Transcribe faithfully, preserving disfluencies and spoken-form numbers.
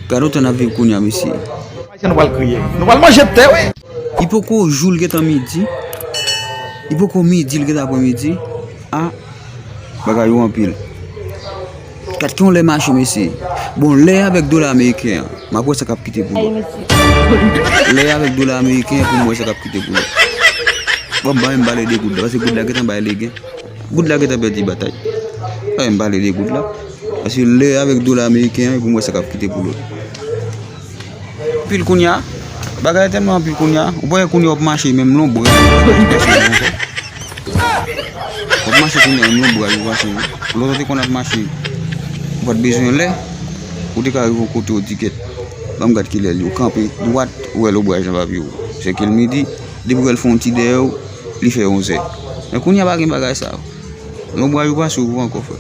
Gade yon tan n ap viv kounye a, mesye. Ayisyen, nou pral kriye. Nou pral manje tè, wi. Li poko jou, l gentan midi. Li poko midi, l gentan aprèmidi. A, bagay yo anpil. Gad ki yon lè mache, mesye. Bon, lè avèk dola ameriken an, m ap wè sa k ap kite pou lòt. Lè avèk dola ameriken an, pou m wè sa k ap kite pou lòt. Bon, ba m pale de goud la, paske goud la gentan bay legen. Goud la gentan pèdi batay. Ba m pale de goud la. Paske lè avèk dola ameriken an, pou m wè sa k ap kite pou lòt. Anpil kounye a. Bagay tèlman anpil kounye a. Ou pa wè kounye a w ap mache, menm lonbray ou pa sou ankò. W ap mache kounye a, menm lonbray ou pa sou. Lòt ou te konn ap mache, ou pa t bezwen lè. Ou te ka rive yon kote ou di kèt. Ban m gad kilè l ye. Ou kanpe dwat, ou wè lonbray jan papye ou. Se ke l midi, depi w wè l fè yon ti dèyè w, li fè onzè. Men kounye a pa gen bagay sa. Lonbray ou pa sou ou ankò, frè.